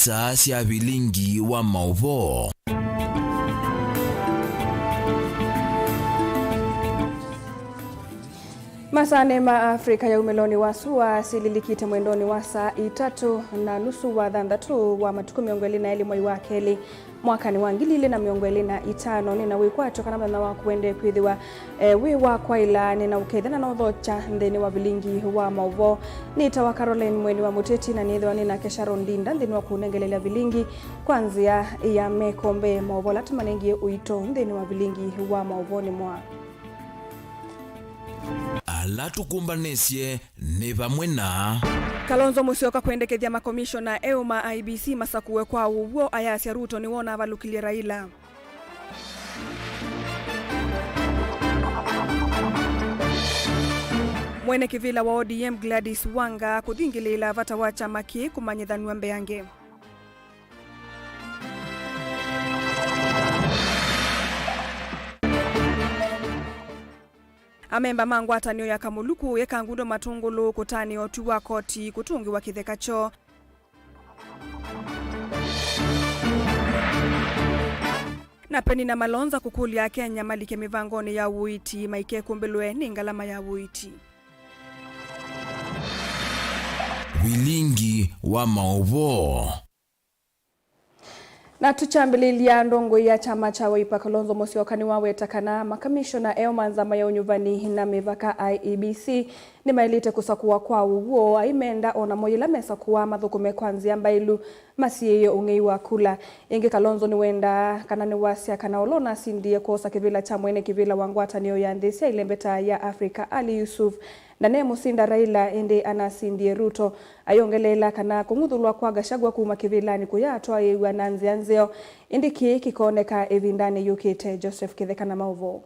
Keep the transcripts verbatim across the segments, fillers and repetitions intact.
Star sya vilingi wa maũvoo. Masaanĩ ma Africa ya umĩlonĩ wa sua syĩlilikĩte mwendonĩ wa saa itatũ na nusu wa thanthatũ wa matukũ mĩongo ĩlĩ na elĩ mwai wa kelĩ mwakanĩ wa ngili ilĩ na mĩongo ĩlĩ na itano. Nĩ na wĩkwatyo kana mũthenya waku wende kwĩthĩwa e, wĩ wa kwaĩla, nĩ na ũkethya na nothokya nthĩnĩ wa vilingi wa maũvoo. Nĩtawa Caroline Mweni wa Mũteti, na nĩthĩwa nĩ nake Sharon Ndinda nthĩnĩ wa kũnengelelya vilingi kwa nzĩa ya meko mbee. Maũvoo ala tũmanengie ũito nthĩnĩ wa vilingi wa maũvoo nĩ mwa. Ala tũkũmbanĩsye nĩ vamwe na. Kalonzo Musyoka kwendekethya makomishona eũ ma I E B C masakuwe kwa ũw'o, ayasya Ruto nĩwe ũnavalũkilye Raila. Mwene kĩvĩla wa O D M Gladys Wanga kũthingĩlĩĩla vata wa kyama kĩĩ kũmanyĩthanw'a mbeange. Amemba ma ngwatanĩo ya Kamuluku yeka ngundo matũngũlũ kũtanĩa ũtwi wa koti kũtũngĩwa kĩtheka kyoo. Na Penina Malonza kũkũlya Akenya malike mĩvangonĩ ya ũiiti maikekũmbĩlwe nĩ ngalama ya ũiiti. Vilingi wa maũvoo. Na tũkyambĩlĩlya, ndongoi ya kyama kya Wiper Kalonzo Musyoka nĩwaweta kana makamishona eũ ma nzama ya ũnyuvani na mĩvaka I E B C nĩmaĩlĩte kũsakũwa kwa ũw'o, aimenda o namo yĩla mesakũwa mathũkũme kwa nzĩa mbaĩlu masiĩĩe ũng'ei wa kula. Ĩngĩ Kalonzo nĩwendaa kana nĩwasya kana ũla ũnasindie kwosa kĩvĩla kya mwene kĩvĩla wa ngwatanĩo ya nthĩ sya ilembeta ya Africa Ali Yusuf ndanĩmũsinda Raila, ĩndĩ anasindie Ruto. Ayongeleela kana kũng'uthũlwa kwa Gachagua kuma kĩvĩlanĩ kũyatwaĩĩw'a na nzĩa nzeo, ĩndĩ kĩĩ kĩkoneka ĩvindanĩ yũkĩte. Joseph Kĩtheka na maũvoo.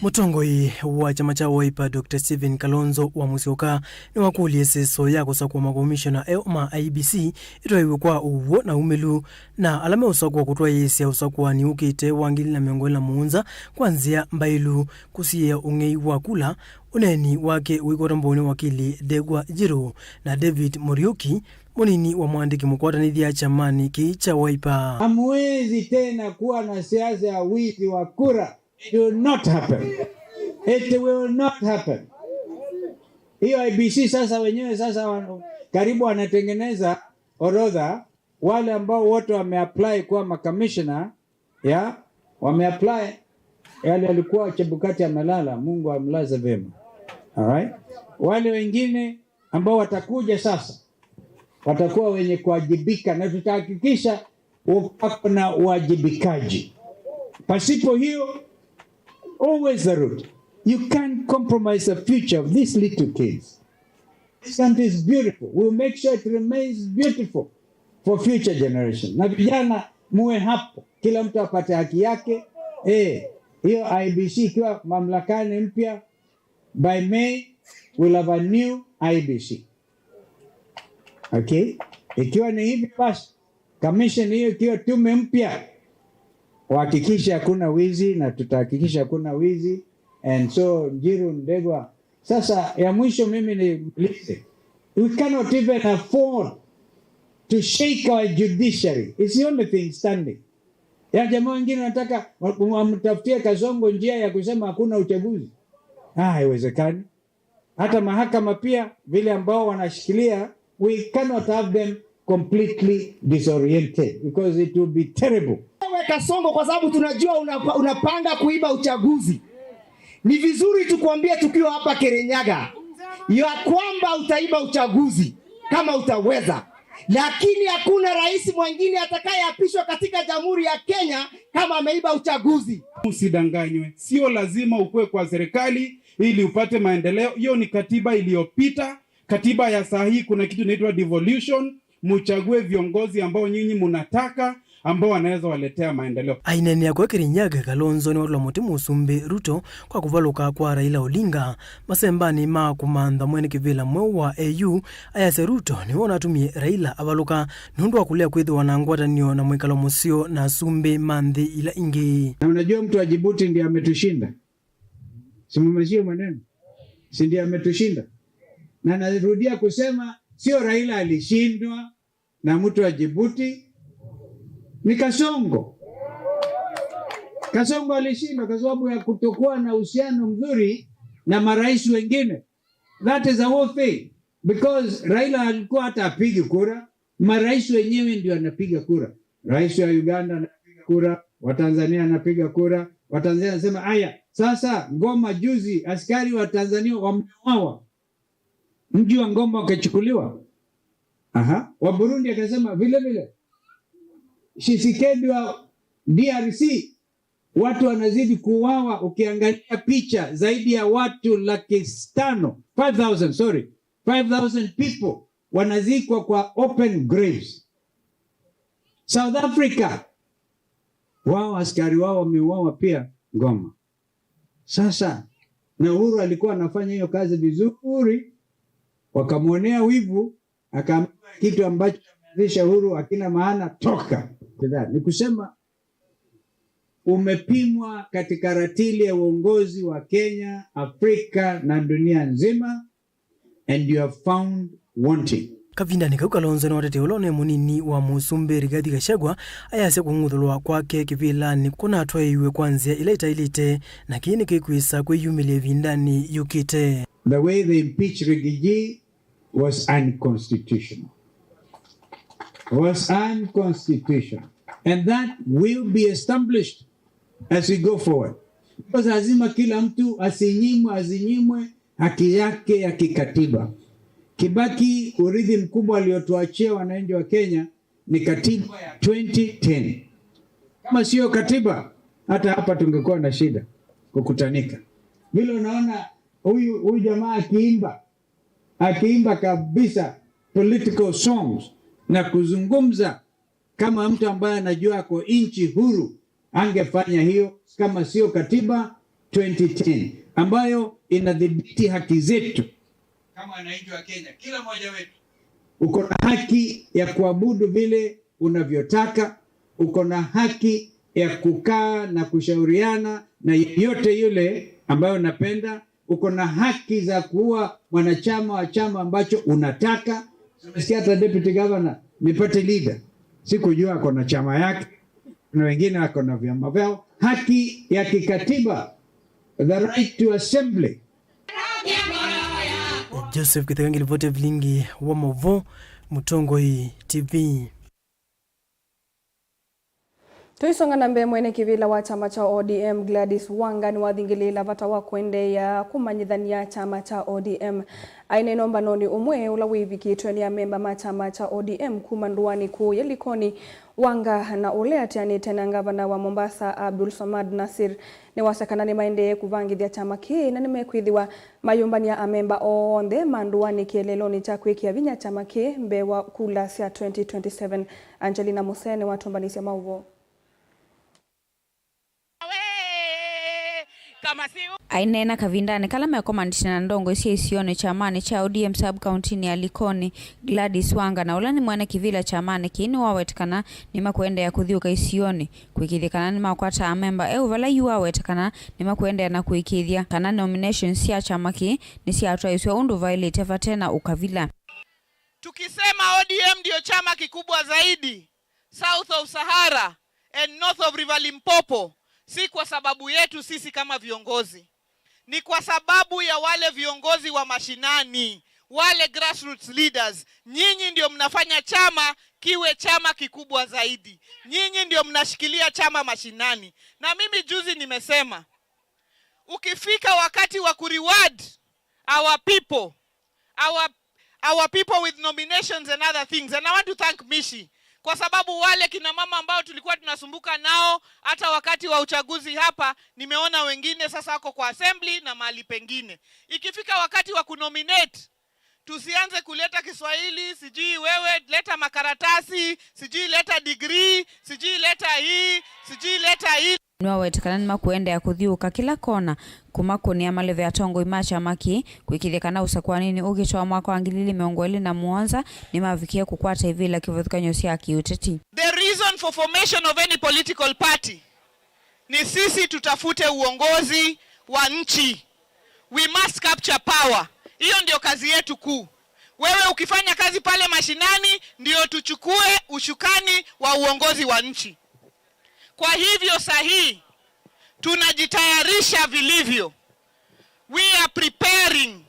Mũtongoi wa kyama kya Wiper, Doctor Stephen Kalonzo wa Musyoka, nĩwakũlya ĩseso ya kũsakũa makomishona eũ ma I E B C ĩtwaĩwe kwa ũw'o na umĩlu, na ala meũsakũa kũtwaĩĩsya ũsakũani ũkĩte wa ngili na mĩongo ĩlĩ na mũonza kwa nzĩa mbaĩlu kũsiĩĩa ũng'ei wa kula. Ũneeni wake ũikwata mbau nĩ wakili Ndegwa Njiru na David Muriuki, mũnini wa mũandĩki mũkwatanĩthya kyamanĩ kĩĩ kya Wiper. Hamwezi tena kuwa na siasa ya wizi wa kura. It will not happen. It will not happen. Hiyo I E B C sasa wenyewe sasa wana-, karibu wanatengeneza orodha, wale ambao wote wameapply kuwa makamishna, ya, wameapply, yale alikuwa Chebukati amelala, Mungu amlaze vema. All right? Wale wengine ambao watakuja sasa, watakuwa wenye kuwajibika, na tutahakikisha wako na uwajibikaji. Pasipo hiyo, always the root. You can't compromise the future of these little kids. This country is beautiful. We'll make sure it remains beautiful for future generation. Na vijana, muwe hapo, kila mtu apate haki yake. Eh, hiyo I E B C ikiwa mamlakani mpya, by May, we'll have a new I E B C. Okay? Ikiwa ni hivyo basi, commission hiyo ikiwa tume mpya, wahakikishe hakuna wizi na tutahakikisha hakuna wizi. And so, Njiru, Ndegwa, sasa ya mwisho mimi niulize, we cannot even afford to shake our judiciary. It's the only thing standing. Ya jamaa wengine wanataka wa-, wamtafutie Kasongo njia ya kusema hakuna uchaguzi. Ah, haiwezekani. Hata mahakama pia, vile ambao wanashikilia, we cannot have them completely disoriented because it will be terrible. Wewe Kasongo, kwa sababu tunajua unapa-, unapanga kuiba uchaguzi. Ni vizuri tukuambie tukiwa hapa Kirinyaga ya kwamba utaiba uchaguzi kama utaweza. Lakini hakuna rais mwingine atakayeapishwa katika Jamhuri ya Kenya kama ameiba uchaguzi. Usidanganywe, sio lazima ukuwe kwa serikali ili upate maendeleo. Hiyo ni katiba iliyopita. Katiba ya saa hii kuna kitu inaitwa devolution. Muchague viongozi ambao nyinyi munataka, ambao wanaweza waletea maendeleo. Aineenea kwa Kirinyaga, Kalonzo nĩwatũla mũtĩ Mũsumbĩ Ruto kwa kũvalũka kwa Raila Odinga masembanĩ ma kũmantha mwene kĩvĩla mweũ wa A U. Ayasya Ruto nĩwe ũnatumie Raila avalũka nũndũ wa kũlea kwĩthĩwa na ngwatanĩo na mwĩkalo mũseo na asumbĩ ma nthĩ ila ingĩ. Na unajua mtu wa Djibouti ndiye ametushinda. Si mumesikia maneno? Si ndiye ametushinda? Na narudia kusema, Sio Raila alishindwa na mtu wa Djibouti, ni Kasongo. Kasongo alishindwa kwa sababu ya kutokuwa na uhusiano mzuri na marais wengine. That is the whole thing. Because Raila alikuwa hata apigi kura, marais wenyewe ndio anapiga kura. Rais wa Uganda anapiga kura, wa Tanzania anapiga kura, wa Tanzania anasema, "Aya, sasa Goma juzi askari wa Tanzania wameuawa." Mji wa Goma ukachukuliwa. Aha, wa Burundi akasema vile vile. Tshisekedi wa D R C, watu wanazidi kuuawa. Ukiangalia picha, zaidi ya watu laki tano, five thousand, sorry, five thousand people wanazikwa kwa open graves. South Africa, wao askari wao wameuawa pia Goma. Sasa, na Uhuru alikuwa anafanya hiyo kazi vizuri, wakamwonea wivu, akaambiwa, "Kitu ambacho ameanzisha Uhuru hakina maana, toka." Ni kusema umepimwa katika ratili ya uongozi wa Kenya, Afrika na dunia nzima, and you are found wanting. Kavindanĩ kau, Kalonzo nĩwatetee ũla ũnaĩ mũnini wa mũsumbĩ Rigathi Gachagua, ayasya kũng'uthũlwa kwake kĩvĩlanĩ kũnatwaĩiw'e kwa nzĩa ĩla ĩtaĩlĩte, na kĩĩ nĩkĩkwĩsa kwĩyumĩlya ĩvindanĩ yũkĩte. The way they impeached Rigiji was unconstitutional. Was unconstitutional. And that will be established as we go forward. Because lazima kila mtu asinyimwe, azinyimwe haki yake ya kikatiba. Kibaki, urithi mkubwa aliotuachia wananchi wa Kenya ni katiba ya twenty ten. Kama sio katiba, hata hapa tungekuwa na shida kukutanika. Vile unaona huyu, huyu jamaa akiimba, akiimba kabisa political songs na kuzungumza kama mtu ambaye anajua ako nchi huru, angefanya hiyo kama sio katiba twenty ten, ambayo inadhibiti haki zetu kama wananchi wa Kenya. Kila mmoja wetu uko na haki ya kuabudu vile unavyotaka, uko na haki ya kukaa na kushauriana na yeyote yule ambayo unapenda, uko na haki za kuwa mwanachama wa chama ambacho unataka. Umesikia hata deputy governor ni party leader, sikujua ako na chama yake, kuna wengine wako na vyama vyao. Haki ya kikatiba, the right to assembly. Joseph Kitheka ngilivoti vilingi wa Mauvoo, Mũtongoi T V. Tũisonga na mbee, mwene kĩvĩla wa kyama kya O D M Gladys Wanga nĩwathingĩlĩĩla vata wa kũendeea kũmanyĩthany'a kyama kya O D M. Aineena ũmbanonĩ ũmwe ũla wĩvikĩtwe nĩ amemba ma kyama kya O D M kuma ndũanĩ kũũya Likoni, Wanga na ũla eatĩanĩte na ngavana wa Mombasa Abdul Swamad Nasir nĩwasya kana nĩmaendee kũvangĩthya kyama kĩĩ na nĩmekwĩthĩwa mayũmbany'a amemba onthe ma ndũanĩ kĩeleelonĩ kya kwĩkĩa vinya kyama kĩĩ mbee wa kula sya twenty twenty-seven. Angelina Musee nĩwatũmbanĩsya maũvoo. Aineena kavindanĩ kala mekomanĩtye na ndongoi sya isionĩ kyamanĩ kya O D M sub-county-nĩ ya Likoni, Gladys Wanga, na ũla nĩ mwene kĩvĩla kyamanĩ kĩĩ, nĩwaweta kana nĩmakũendeea kũthiũka isionĩ kũĩkĩĩthya kana nĩmakwata amemba eũ vala yu waweta kana nĩmakũendeea na kũĩkĩĩthya kana nominations sya kyama kĩĩ nĩsyatwaĩsw'a ũndũ vaĩlĩte vate na ũkavila. Tukisema O D M ndio chama kikubwa zaidi South of Sahara and North of River Limpopo, si kwa sababu yetu sisi kama viongozi. Ni kwa sababu ya wale viongozi wa mashinani, wale grassroots leaders. Nyinyi ndio mnafanya chama kiwe chama kikubwa zaidi. Nyinyi ndio mnashikilia chama mashinani. Na mimi juzi nimesema, ukifika wakati wa kureward our people, our, our people with nominations and other things. And I want to thank Mishi, kwa sababu wale kina mama ambao tulikuwa tunasumbuka nao hata wakati wa uchaguzi hapa, nimeona wengine sasa wako kwa assembly na mahali pengine. Ikifika wakati wa kunominate, tusianze kuleta Kiswahili, sijui wewe leta makaratasi, sijui leta degree, sijui leta hii, sijui leta hii. Nĩwaweta kana nĩmakũendeea kũthiũũka kĩla kona kũmakũnĩa maleve atongoi ma kyama kĩĩ, kũĩkĩĩthya kana ũsakũanĩnĩ ũkĩte wa mwaka wa ngili ilĩ mĩongo ĩlĩ na mũonza nĩmavikie kũkwata ivĩla kĩvathũkany'o sya kĩũteti. The reason for formation of any political party ni sisi tutafute uongozi wa nchi. We must capture power. Hiyo ndio kazi yetu kuu. Wewe ukifanya kazi pale mashinani, ndio tuchukue ushukani wa uongozi wa nchi. Kwa hivyo saa hii tunajitayarisha vilivyo. We are preparing.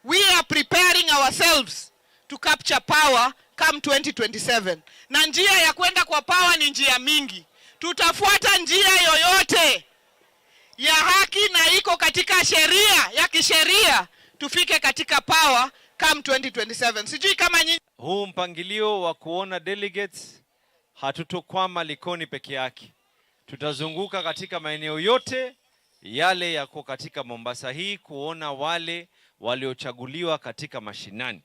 We are preparing ourselves to capture power come twenty twenty-seven. Na njia ya kwenda kwa power ni njia mingi. Tutafuata njia yoyote ya haki na iko katika sheria, ya kisheria, tufike katika power come twenty twenty-seven. Sijui kama nyinyi Huu mpangilio wa kuona delegates, hatutokwama Likoni peke yake. Tutazunguka katika maeneo yote yale yako katika Mombasa hii kuona wale waliochaguliwa katika mashinani,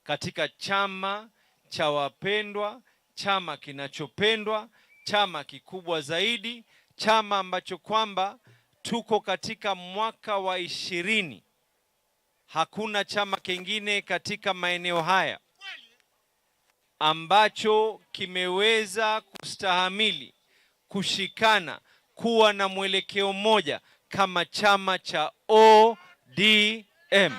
katika chama cha wapendwa, chama kinachopendwa, chama kikubwa zaidi, chama ambacho kwamba tuko katika mwaka wa ishirini. Hakuna chama kingine katika maeneo haya ambacho kimeweza kustahamili, kushikana, kuwa na mwelekeo mmoja kama chama cha O D M.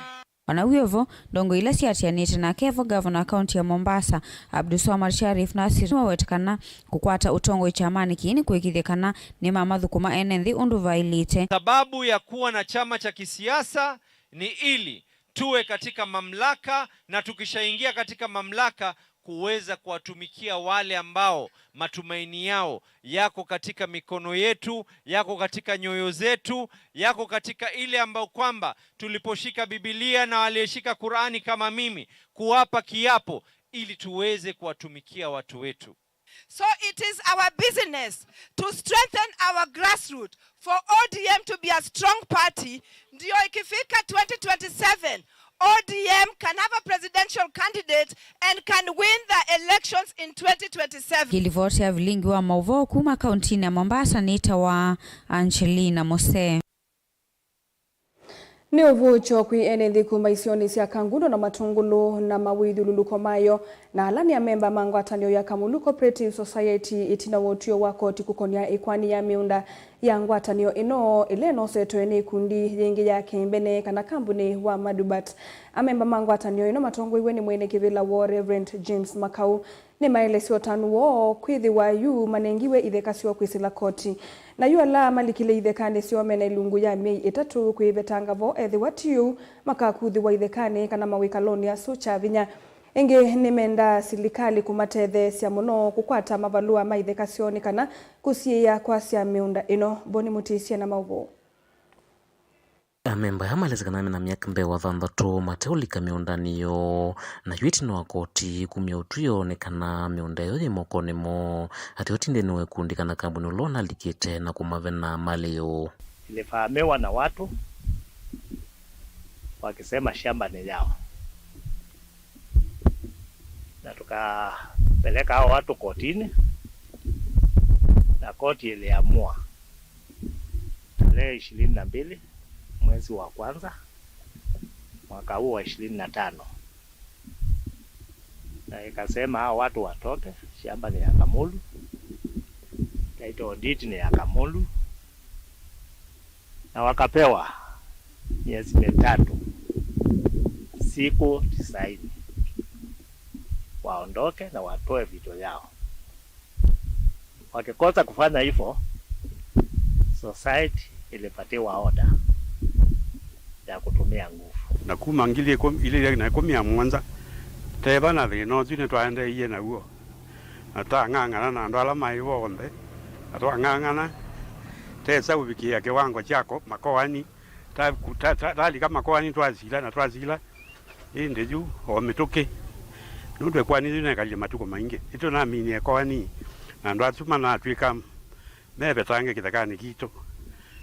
O na wĩ o vo, ndongoi ila syatianĩte nake vo, ngavana wa kaunti ya Mombasa, Abdulswamad Sharif Nasir, nĩwawete kana kũkwata ũtongoi kyamanĩ kĩĩ nĩ kũĩkĩĩthya kana nĩmamathũkũma ene nthĩ ũndũ vaĩlĩte. Sababu ya kuwa na chama cha kisiasa ni ili tuwe katika mamlaka, na tukishaingia katika mamlaka, kuweza kuwatumikia wale ambao matumaini yao yako katika mikono yetu, yako katika nyoyo zetu, yako katika ile ambayo kwamba tuliposhika Biblia na walioshika Qurani kama mimi, kuwapa kiapo ili tuweze kuwatumikia watu wetu. So it is our business to strengthen our grassroots for O D M to be a strong party, ndio ikifika twenty twenty-seven, O D M can have a presidential candidate and can win the elections in twenty twenty-seven. Ngĩlivoti ya vilingi wa maũvoo kuma kauntinĩ ya Mombasa nĩtawa Angelina Mose. Nĩ ũvũkyo kwĩ ene nthĩ kuma isionĩ sya Kangundo na Matũngũlũ na mawĩthyũlũlũko mayo, na ala nĩ amemba ma ngwatanĩo ya Kamulu Cooperative Society ĩtina wa ũtw'ĩo wa koti kũkonĩa ĩkoani ya mĩũnda ya ngwatanĩo ĩno, ĩla ĩnosetwe nĩ ĩkundi yĩngĩ ya kĩmbene kana kambunĩ wa Madubat. Amemba ma ngwatanĩo ĩno matongoiw'e nĩ mwene kĩvĩla woo Reverend James Makau. Nĩmaelesya ũtanu woo kwĩthĩwa yu manengiwe itheka syoo kwĩsĩla koti. Na yu ala malikile ithekanĩ syoo mena ilungu ya myei ĩtatũ kwĩvetanga vo, ethĩwa ti ũu, makakuthĩwa ithekanĩ kana mawĩkalonĩ asu kya vinya. Ĩngĩ nĩmendaa silikalĩ kũmatetheesya mũno kũkwata mavalũa ma itheka syoo nĩ kana kũsiĩĩa kwasya mĩũnda ĩno. Boni Mũtĩsye na maũvoo. Amemba aya malesĩ kana mena myaka mbee wa thanthatũ mateũlika mĩũndanĩ yoo, na yu ĩtina wa koti kumya ũtw'ĩo nĩ kana mĩũnda ĩyo yĩ mokonĩ moo, atĩ ũtindĩ nĩ wa ĩkundi kana kambuni ũla ũnalikĩte na kũmavena malĩ yoo. Ilivamiwa na watu wakisema shamba ni yao, na tukapeleka hao watu kotini na koti iliamua tarehe ishirini na mbili mwezi wa kwanza mwaka huu wa ishirini na tano, na ikasema hao watu watoke, shamba ni ya Kamulu, title deed ni ya Kamulu, na wakapewa miezi mitatu, siku tisaini, waondoke na watoe vitu yao. Wakikosa kufanya hivyo, society ilipatiwa order ya kutumia nguvu. Na kuma ngili ikũmi, ili na ikũmi na mũonza, teva na thĩna ũsu nĩtwaendeeie naw'o. Na twang'ang'ana na andũ ala maĩ vo onthe, na twang'ang'ana, tesa ũvikĩĩa kĩwango kya ko-, makoani. Ta-, ta-, ta-, talika makoani twasila na twasila, ĩndĩ yu o mĩtũkĩ, nũndũ ĩkoani yĩu nekalile matukũ maingĩ, nĩtũnaminie ĩkoani, na andũ asu manatw'ĩka mevetange kĩthekanĩ kitũ.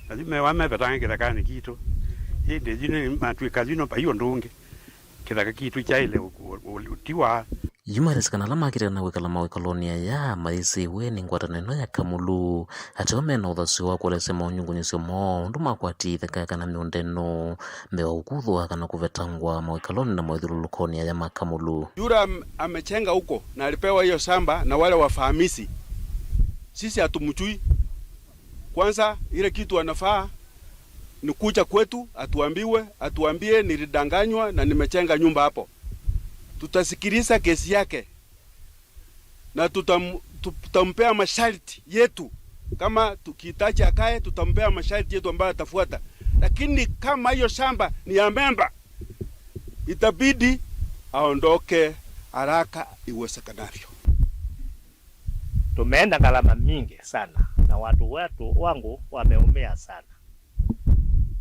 Na yu mewa mevetange kĩthekanĩ kitũ, ĩndĩ yu nĩ matw'ĩka yu no vai ũndũ ũngĩ, kĩthaka kitũ kyaĩle ũ-, ũ-, ũ-, ũtiwa. Yu malesĩ kana ala makĩte na kwĩkala mawĩkalonĩ aya mayĩsĩiwe nĩ ngwatanĩo ĩno ya Kamulu, ateo mena ũthasyo wa kũelesya monyungunyĩsyo moo ũndũ makwatie itheka kana mĩũnda ĩno mbee wa kũkuthwa kana kũvetangwa mawĩkalonĩ na mawĩthyũlũlũkonĩ aya ma Kamulu. Yule am-, amechenga huko na alipewa hiyo shamba na wale wafahamishi. Sisi hatumjui. Kwanza, ile kitu anafaa ni kuja kwetu, atuambiwe, atuambie, "Nilidanganywa na nimechenga nyumba hapo." Tutasikiliza kesi yake na tutam, tutampea masharti yetu. Kama tukihitaji akae, tutampea masharti yetu ambayo atafuata, lakini kama hiyo shamba ni ya memba, itabidi aondoke haraka iwezekanavyo. Tumeenda gharama mingi sana na watu wetu wangu wameumia sana.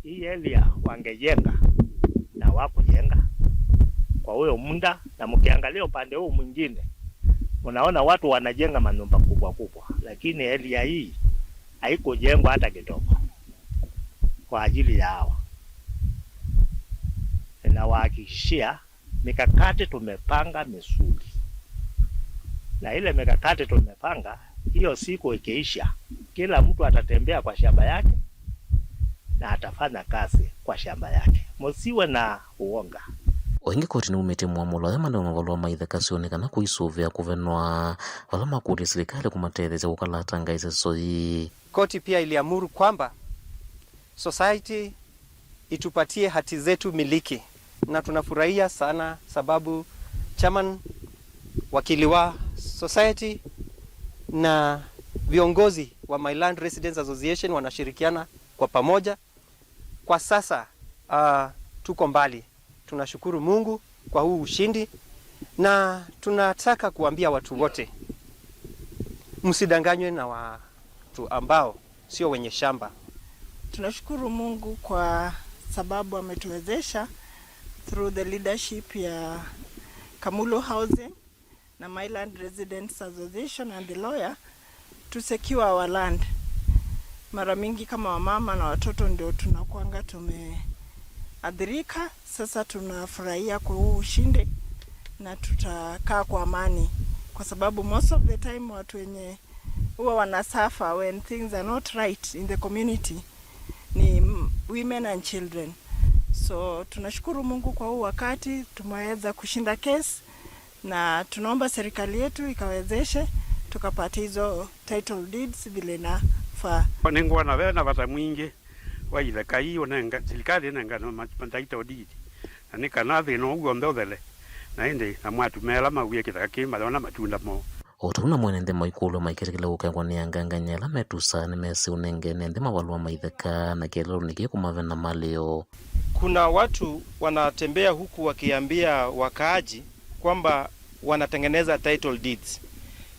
Hii area wangejenga na wakujenga kwa huyo muda, na mkiangalia upande huu mwingine, unaona watu wanajenga manyumba kubwa kubwa, lakini area hii haikujengwa hata kidogo kwa ajili ya hawa. Ninawahakikishia mikakati tumepanga mizuri, na ile mikakati tumepanga, hiyo siku ikiisha, kila mtu atatembea kwa shamba yake na atafanya kazi kwa shamba yake. Musiwe na uoga. O ĩngĩ, koti nĩumĩtye mũamũlo ala mandũ mavalũa ma itheka syonekana kũisũvĩa kũvenwa, vala makũlya silikalĩ kũmatetheesya kũkalata ngaĩ sya soyi. Koti pia iliamuru kwamba society itupatie hati zetu miliki, na tunafurahia sana sababu chairman, wakili wa society na viongozi wa My Land Residents Association wanashirikiana kwa pamoja. Kwa sasa uh, tuko mbali. Tunashukuru Mungu kwa huu ushindi, na tunataka kuambia watu wote, msidanganywe na watu ambao sio wenye shamba. Tunashukuru Mungu kwa sababu ametuwezesha through the leadership ya Kamulu Housing na My Land Residents Association and the lawyer to secure our land. Mara mingi kama wamama na watoto ndio tunakuanga tumeathirika. Sasa tunafurahia kwa huu ushindi na tutakaa kwa amani, kwa sababu most of the time watu wenye huwa wanasuffer when things are not right in the community ni women and children. So tunashukuru Mungu kwa huu wakati tumeweza kushinda case, na tunaomba serikali yetu ikawezeshe tukapate hizo title deeds vile inafaa. Nĩngwona ve na vata mwingĩ wa itheka ii ũnenga, silikalĩ ĩnengane ma title deed, na nĩ kana thĩna ũu w'onthe ũthele, na ĩndĩ namo atumĩa ala mauie kĩtheka kĩu mayona matunda moo. O ta ũu na mwene nthĩ maikũlw'a maiketĩkĩla kũkaĩwa nĩ angangany'a ala metusaa nĩmesĩ ũnengene nthĩ mavalũa ma itheka na kĩeleelo nĩkĩ kũmavena malĩo. Kuna watu wanatembea huku wakiambia wakaaji kwamba wanatengeneza title deeds.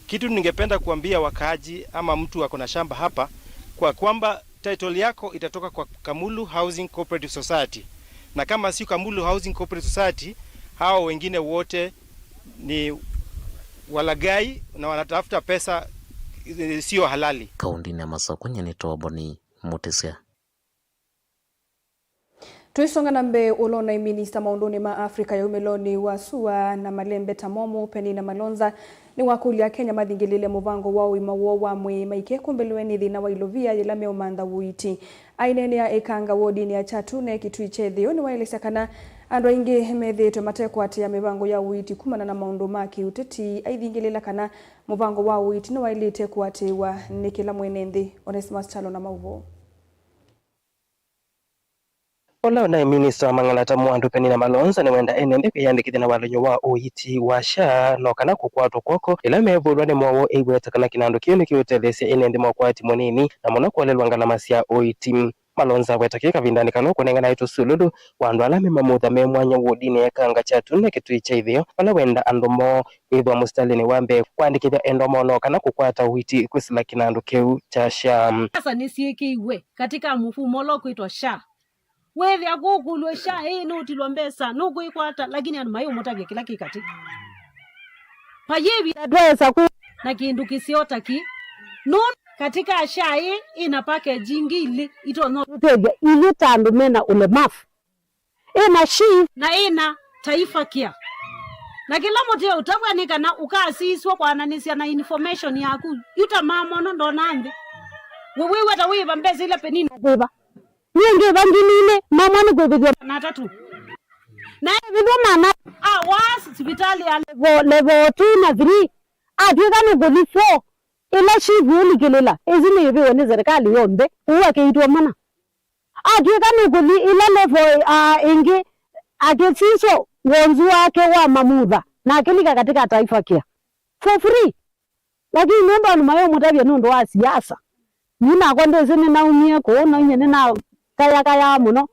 Kitu ningependa kuambia wakaaji ama mtu ako na shamba hapa kwa kwamba title yako itatoka kwa Kamulu Housing Cooperative Society, na kama sio Kamulu Housing Cooperative Society, hao wengine wote ni walaghai na wanatafuta pesa sio halali. Kaũntĩnĩ ya Masakũ, nyie nĩ Toboni Mũtĩsya. Twĩsonga na mbee, ũla ũnaĩ minista maũndũnĩ ma Africa ya umĩlonĩ wa sua na malembeta momũ, Penina Malonza, nĩwakũlya Akenya mathingĩlĩle mũvango wa ũima woo wa mwĩĩ maikekũmbĩlwe nĩ thĩna wa ilovia yĩla meũmantha ũiiti. Aineenea ĩkanga wodinĩ ya Kyatune, Kitui kya Ĩtheo, nĩwaelesya kana andũ aingĩ methĩĩtwe matekũatĩĩa mĩvango ya ũiiti kumana na maũndũ ma kĩũteti, aithingĩlĩla kana mũvango wa ũiiti nĩwaĩlĩte kũatĩĩwa nĩ kĩla mwene nthĩ. Onesimus Kyalo na maũvoo. Ũla ũnaĩ minista wa mang'alata Mwandũ Penina Malonza nĩwenda ene nthĩ kwĩyandĩkĩthya na walany'o wa ũiiti wa SHA no kana kũkwatwa kw'oko ĩla mevũlwa nĩ mowau eiweta kana kĩnandũ kĩu nĩkĩũtetheesya ene nthĩ mokwati mũnini na mũno kũelelwa ngalama sya ũiiti. Malonza aweta kĩĩ kavindanĩ kana ũkũnenganae tũsululu wa andũ ala me mamutha me mwanya wodinĩ ya ĩkanga kya Kyatune, Kitui kya Ĩtheo, vala wenda andũ moo kwĩthwa mũsitalĩnĩ wa mbee kũandĩkĩthya endwa moo no kana kũkwata ũiiti kwĩsĩla kĩnandũ kĩu kya SHA. Siasa nĩsyĩkĩiwe katika mfumo ũla ũkwĩtwa SHA. Weethĩa kũkũlw'a SHA ĩĩ nũtilwa mbesa, nũkwĩkwata, lakini andũ mayĩũmũtavya kĩla kĩ katĩ. Vayĩ ĩvinda ndwaĩsa kwĩ na kĩndũ kĩseo ta kĩ. Nũndũ katika SHA ĩĩ ĩna package ingĩ ilĩ itonya ũtũtethya ithyĩ ta andũ mena ũlemavu. Ĩna SHIF na ĩna Taifa Care. Na kĩla mũtĩ ũtavw'a nĩ kana ũkasiswa kwananĩsya na information yaku. Yu ta mamono ndona nthĩ. We wĩw'a ta wĩva mbesa ila Penina athĩva? Niĩ ngĩva ngili ilĩ, mamwe nĩkwĩvĩthw'a maana atatũ. Na ĩvĩthw'a maana awa sivitalĩ ya level, level two na three. Atw'ĩka nũkũthi four, ĩla SHIF ũlikĩlĩla, ĩsu nĩyĩvĩwe nĩ serikali yonthe, ũu akĩitwa mana. Atw'ĩka nũkũthi ĩla level, ah, ĩngĩ, akĩsiswa wonzu wake wa mamutha. na akĩlika katika Taifa Care for free. Lakini nũndũ andũ mayũmũtavya nũndũ wa siasa, nyie nakwa ndĩsĩ nĩnaumie kũu, na inyie nĩnakayakayaa mũno.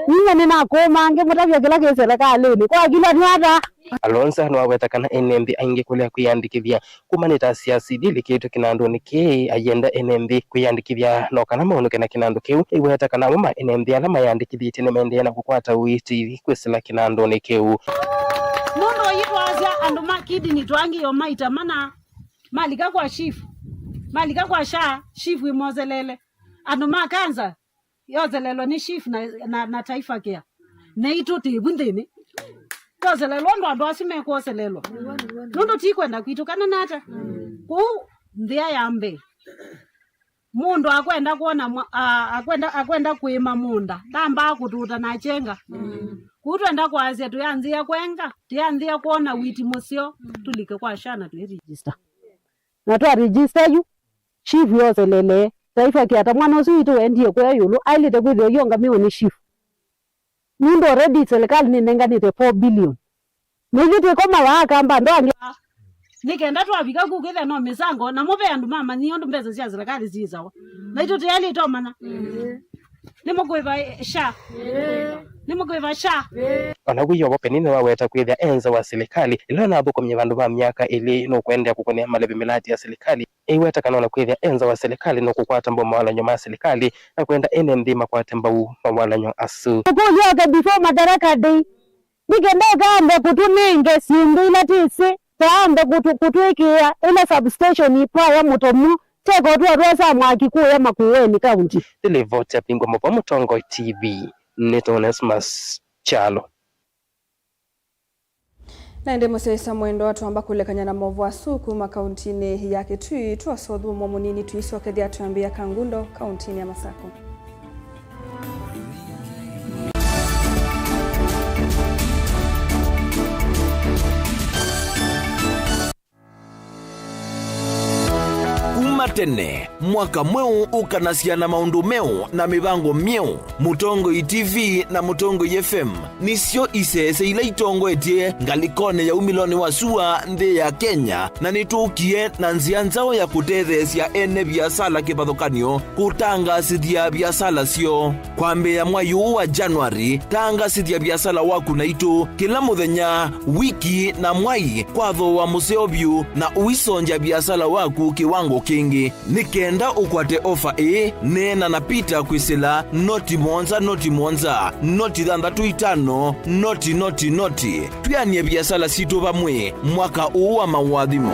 Inyie nĩnakũũmaa ngĩmũtavya kĩla kĩ selekalĩnĩ. Kwa kĩla nĩ ata? Alonza nĩwaweta kana ene nthĩ aingĩ kũlea kwĩyandĩkĩthya kuma nĩ ta siasa ilikĩtwe kĩnandũnĩ kĩĩ, ayenda ene nthĩ kwĩyandĩkĩthya no kana maũnũke na kĩnandũ kĩu. Aiweta kana amwe ma ene nthĩ ala mayandĩkĩthĩtye nĩmaendee na kũkwata ũiiti kwĩsĩla kĩnandũnĩ kĩu. Nũndũ oyu twasya andũ ma kidney twaangĩĩo maita mana, malika kwa chief, malika kwa SHA, chief ĩmoselele. Andũ ma cancer yoselelwa nĩ chief na, na, na Taifa Care. Naitũ tĩvu nthĩnĩ. Twoselelwa ũndũ andũ asu mekwoselelwa. Nũndũ ti kwenda kwitũ kana nata. Kũu nthĩa ya mbee. Mũndũ akwenda kwona mwa-, a-, akwenda, akwenda kũĩma mũũnda, ndambaa kũtũta na kyenga. Kũu twenda kwasya tũyanzĩa kwenga, tũyanzĩa kwona ũiiti mũseo, tũlike kwa SHA na twĩ register. Na twa register yu, chief yoselele, Taifa Care, ta mwana ũsu witũ wendie kũya ĩũlũ, aĩlĩte kwĩthĩwa ĩũngamĩwe nĩ chief. Nũndũ already serikali nĩnenganĩte four billion. Na ithyĩ twĩkomawa akamba andũ angĩ. Nĩ kenda twavika ku kwĩthĩa no mĩsango, namo ve andũ mamanyie ũndũ mbesa sya serikali syĩsawa. Naitũ tĩyaĩlĩte ũmanya. Nĩmũkũĩva SHA. Nĩmũkũĩva SHA. O na wĩoo, Penina nĩwaweta kwĩthĩa e nza wa silikalĩ ĩla ũnathũkũmie vandũ va myaka ĩlĩ nũkũendeea kũkũnĩa malĩvi mĩlati ya silikalĩ. Aiweta kana o na kwĩthĩa e nza wa silikalĩ nũkũkwata mbau mawalany'o ma silikalĩ na kwenda ene nthĩ makwate mbau mawalany'o asu. Kũlyoke before Madaraka Day. Nĩ kenda ĩkaambe kũtũnenge syĩndũ ila tĩsĩ, taambe kũtũ-, kũtwĩkĩĩa ĩla substation ipwaya mũtomu, teko twatwasa mwaki kũya Makueni County. Nĩ livoti ya Pingwa Mũvwa, Mũtongoi T V, nĩ Onesmus Kyalo. Na ĩndĩ mũsyaĩĩsya mwendwa, twamba kũlekany'a na maũvoo asu kuma kauntinĩ ya Kitui, twosa ũthũmũo mũnini, tũisokethya twambĩĩa Kangundo, kauntinĩ ya Masakũ. Kuma tene, mwaka mweũ ũkanasya na maũndũ meũ na mĩvango myeũ. Mũtongoi T V na Mũtongoi F M nĩsyo isese ila itongoetye ngalĩkonĩ ya umĩlonĩ wa sua nthĩ ya Kenya, na nĩtũkie na nzĩa nzaũ ya kũtetheesya ene viasala kĩvathũkany'o kũtangaasĩthya viasala syoo. Kwambĩĩa mwai ũũ wa January, tangaasĩthya viasala waku naitũ kĩla mũthenya, wiki, na mwai kwa thooa mũseo vyũ, na ũisongya viasala waku kĩwango kĩngĩ. Nĩ kenda ũkwate ofa ĩĩ, neena na Peter kwĩsĩla noti mũonza, noti mũonza, noti thanthatũ itano, noti, noti, noti. Twĩanĩe viasala sitũ vamwe mwaka ũũ wa maũathimo.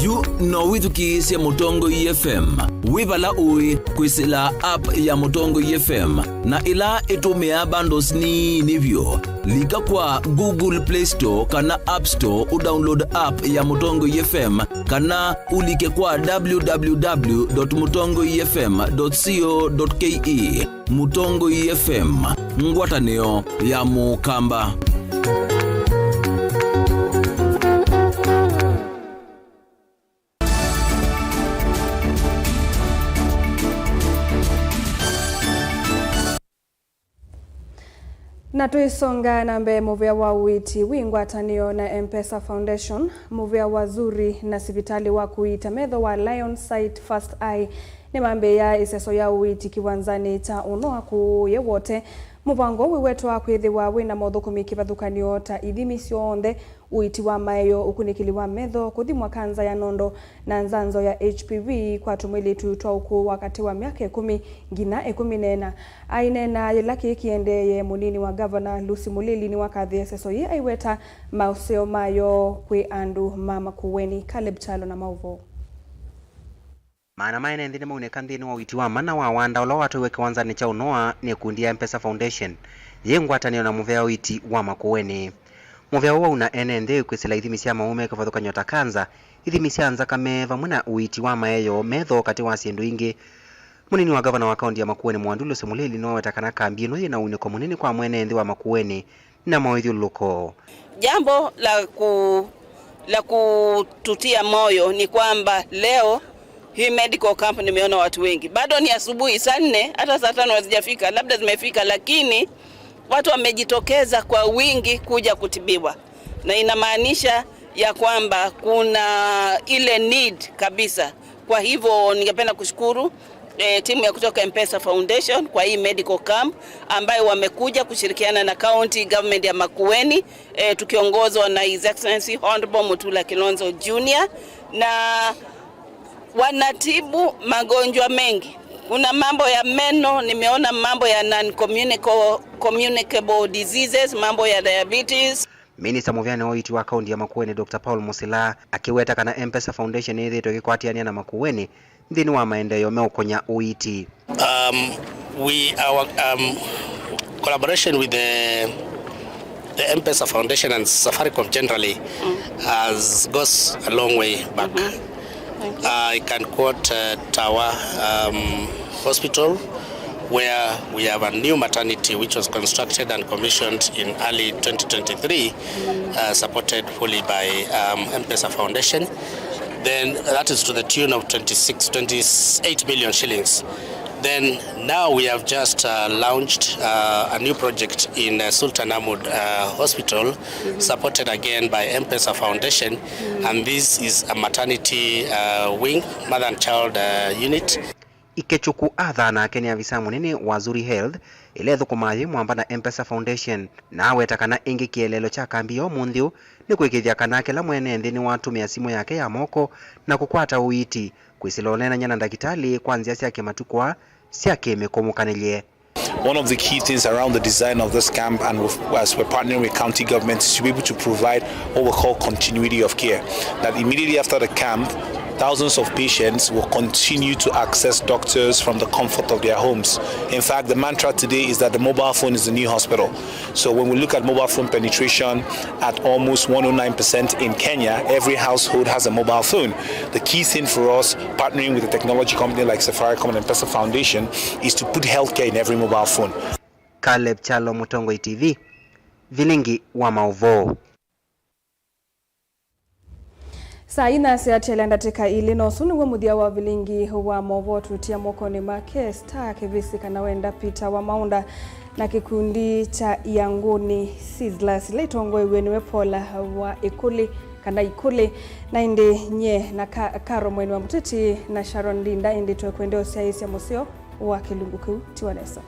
Yu no wĩthukĩĩsye Mũtongoi F M wĩ vala ũĩ kwĩsĩla app ya Mũtongoi F M, na ĩla ĩtũmĩaa bundles nini vyũ. Lika kwa Google Play Store kana App Store ũdownload app ya Mũtongoi F M, kana ũlike kwa w w w dot mũtongoi f m dot co dot k e. Mũtongoi F M, ngwatanĩo ya Mũkamba. Na tũisonga na mbee, mũvĩa wa ũiiti wĩ ngwatanĩo na M-PESA Foundation, mũvĩa wa Zuri na sivitalĩ wa kũiita metho wa Lion Sight First Eye nĩmambĩĩa ĩseso ya ũiiti kĩwanzanĩ kya Ũnoa kũũ Yewote. Mũvango ũũ wĩwetwa kwĩthĩwa wĩna mothũkũmi kĩvathũkany'o ta ithimi syonthe, ũiiti wa maeo, ũkunĩkĩli wa metho, kũthimwa kanza ya nondo, na nzanzo ya H P V kwa tũmwĩlĩtu twa ũkũũ wa katĩ wa myaka ĩkũmi nginya ĩkũmi na ĩna. Aineena yĩla kĩĩ kĩendeeye, mũnini wa ngavana Lucy Mũlili nĩwakathĩe ĩseso yĩĩ aiweta maũseo mayo kwĩ andũ ma Makueni. Caleb Kyalo na maũvoo. Maana ma ene nthĩ nĩmaunĩka nthĩnĩ wa ũiiti wa mana wa wanda ũla watwaiwe kĩwanzanĩ kya Ũnoa nĩ ĩkundi ya M-PESA Foundation yĩ ngwatanĩo na mũvea ũiiti wa Makueni. Mũvea ũũ wauna ene nthĩ kwĩsĩla ithimi sya maũme kĩvathũkany'o ta kanza, ithimi sya nzakame, vamwe na ũiiti wa maeo, metho, katĩ wa syĩndũ ingĩ. Mũnini wa ngavana wa kaunti ya Makueni Mwandu Lucy Mũlili nĩwaweta kana kambi ĩno yĩna ũunĩko mũnene kwa mwene nthĩ wa Makueni na maũithyũlũlũko. Jambo la ku-, la kututia moyo ni kwamba leo Hii medical camp nimeona watu wengi, bado ni asubuhi, saa nne, hata saa tano hazijafika, labda zimefika, lakini watu wamejitokeza kwa wingi kuja kutibiwa, na inamaanisha ya kwamba kuna ile need kabisa. Kwa hivyo ningependa kushukuru eh, timu ya kutoka M-Pesa Foundation kwa hii medical camp ambayo wamekuja kushirikiana na County Government ya Makueni, eh, tukiongozwa na His Excellency Honorable Mutula Kilonzo Junior, na wanatibu magonjwa mengi. Kuna mambo ya meno, nimeona mambo ya non-communicable, communicable diseases, mambo ya diabetes. Minista mũvĩanĩ wa ũiiti wa kaunti ya Makueni, Doctor Paul Musila, akĩweta kana M-Pesa Foundation nĩyĩthĩĩtwe ĩkĩkwatĩanĩa na Makueni nthĩnĩ wa maendeeo meũkũnya ũiiti. Um, we, our, um, collaboration with the, the M-Pesa Foundation and Safaricom generally has goes a long way back. I can quote, uh, Tawa, um, Hospital, where we have a new maternity which was constructed and commissioned in early twenty twenty-three, uh, supported fully by, um, M-Pesa Foundation. Then that is to the tune of twenty-six, twenty-eight million shillings. Then now we have just, uh, launched, uh, a new project in, uh, Sultan Ahmud, uh, Hospital, supported again by M-Pesa Foundation, and this is a maternity, uh, wing, mother and child, uh, unit. Ikechukwu Arthur nake nĩ avisa mũnene wa Zuri Health, ĩla ĩthũkũmaa yĩ mwamba na M-Pesa Foundation, na aweta kana ĩngĩ kĩeleelo kya kambi ya ũmũnthĩ ũũ nĩ kũĩkĩĩthya kana kĩla mwene nthĩ nĩwatũmĩa simũ yake ya moko na kũkwata ũiiti, kwĩsĩla ũneenany'a na ndakĩtalĩ kwa nzĩa sya kĩmatukwa sya kĩmĩkũmũkanĩlye. One of the key things around the design of this camp, and with, as we're partnering with county government, is to be able to provide what we call continuity of care. That immediately after the camp, thousands of patients will continue to access doctors from the comfort of their homes. In fact, the mantra today is that the mobile phone is the new hospital. So when we look at mobile phone penetration at almost one oh nine percent in Kenya, every household has a mobile phone. The key thing for us, partnering with a technology company like Safaricom and M-Pesa Foundation, is to put healthcare in every mobile phone. Caleb Kyalo, Mũtongoi T V, vilingi wa maũvoo. Saa inya syaatĩlya ndatĩka ilĩ, na ũsu nĩw'o mũthya wa vilingi wa maũvoo tũtia mokonĩ make Star Kĩvĩsĩ, kana wenda Peter wa Maũnda, na kĩkundi kya Iangũni Sizzlers, ila itongoew'e nĩwe Paul wa Ĩkũlĩ, kana Ikũlĩ, na ĩndĩ nyie na Ka-, Karo Mweni wa Mũteti na Sharon Ndinda, ĩndĩ twekwendea ũsyaĩĩsya mũseo wa kĩlungu kĩu. Tiwa nesa.